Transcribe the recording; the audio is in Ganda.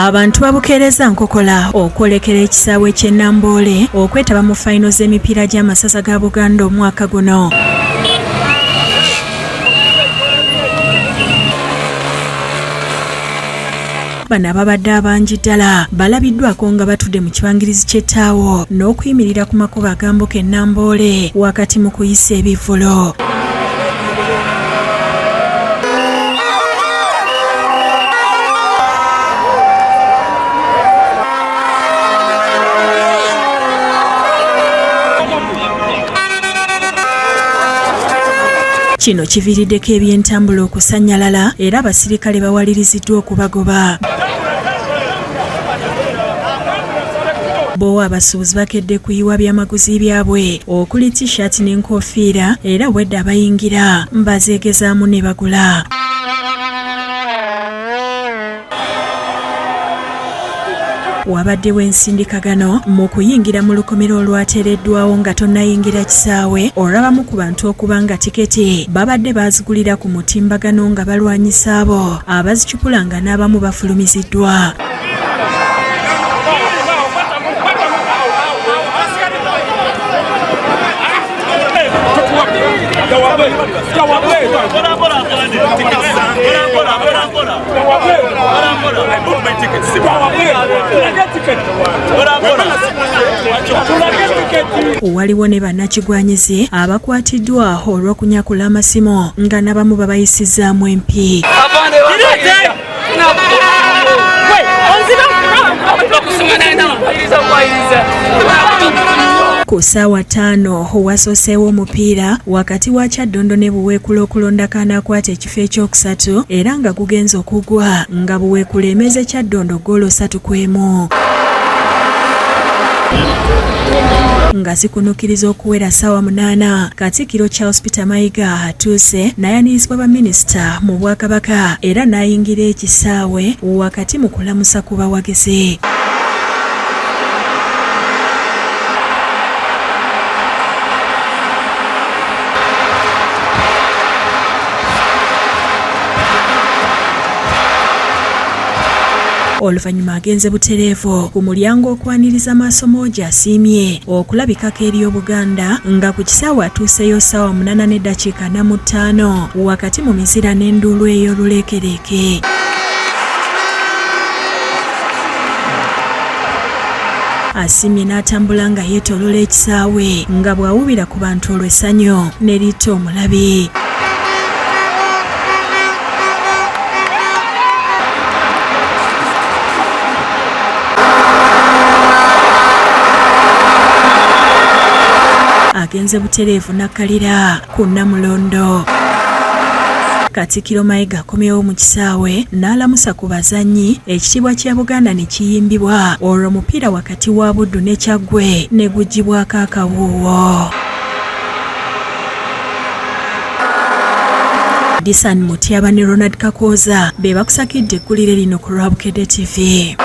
Abantu babukeereza nkokola okwolekera ekisaawe ky'e Namboole okwetaba mu fayino z'emipiira gy'amasaza ga Buganda omwaka guno. Bano ababadde abangi ddala balabiddwako nga batudde mu kibangirizi ky'ettaawo n'okuyimirira ku makubo agambuka e Namboole wakati mu kuyisa ebivvulo. Kino kiviiriddeko ebyentambula okusannyalala era abasirikale bawaliriziddwa okubagoba. Bo abasuubuzi bakedde kuyiwa byamaguzi byabwe okuli t-shirt n'enkofiira era obwedda abayingira bazeegezaamu ne bagula. Wabaddewo ensindikagano mu kuyingira mu lukomera olwateereddwawo nga tonnayingira kisaawe olw'abamu ku bantu okuba nga tiketi babadde baazigulira ku mutimbagano nga balwanyisa abo abazicupula nga n'abamu bafulumiziddwa. Waliwo ne bannakigwanyizi abakwatiddwa olw'okunyakula amasimu nga n'abamu babayisizaamu empi. Ku ssaawa ttaano wasooseewo omupiira wakati wa Kyaddondo ne Buweekula okulondako anaakwata ekifo ekyokusatu era nga gugenze okugwa nga Buweekula emeze Kyaddondo ggoolo 3-1. Nga zikunukiriza okuwera ssaawa 8, Katikkiro Charles Peter Mayiga atuuse n'ayanirizibwa baminisita mu Bwakabaka era n'ayingira ekisaawe wakati mu kulamusa ku bawagizi. Oluvannyuma agenze butereevu ku mulyango okwaniriza Maasomoogi asiimye okulabikako eri Obuganda nga ku kisaawe atuuseeyo ssaawa 8:45 wakati mu mizira n'enduulu ey'oluleekereeke. Asiimye n'atambula nga yeetooloola ekisaawe nga bw'awuubira ku bantu olwo essanyu ne litta omulabi. Agenze butereevu n'akkalira ku Nnamulondo. Katikkiro Mayiga akomyewo mu kisaawe n'alamusa ku bazannyi, ekitiibwa kya Buganda ne kiyimbibwa, olwo omupiira wakati wa Buddu ne Kyaggwe ne guggyibwako akawuuwo. Disan Mutyaba ne Ronald Kakooza be bakusakidde eggulire lino ku lwa Bukedde TV.